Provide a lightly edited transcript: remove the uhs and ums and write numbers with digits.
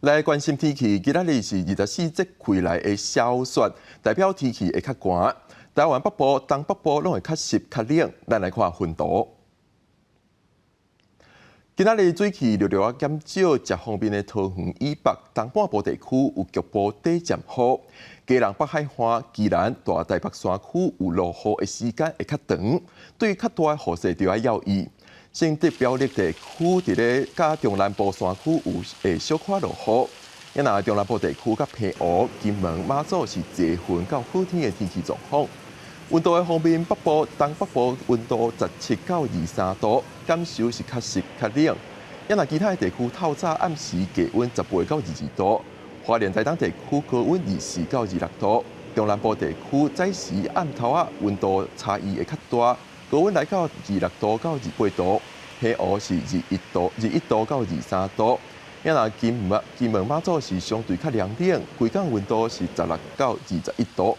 來關心天氣，今仔日是24節氣內的小雪，代表天氣會較寒。台灣北部、東北部攏會較濕較冷。咱來看雲圖。今仔日水汽略略仔減少，食方面的桃園以北、東半部地區有局部短暫雨。基隆北海岸、宜蘭、大台北山區有落雨的時間會較長，對較大的雨勢著愛留意。新竹苗栗地區佇咧佮中南部山區有會小可落雨。啊若中南部地區佮澎湖、金門、馬祖是濟雲到好天的天氣狀況。溫度的方面，北部、東北部溫度17到23度，感受是較濕較冷。啊若其他的地區透早暗時低溫18到22度，花蓮台東地區高溫24到26度，中南部地區早時暗頭仔溫度差異會較大，高溫來到26度到28度，澎湖是21度、21度到23度。啊若金門、金門馬祖是相對較涼冷，規工溫度是16到21度。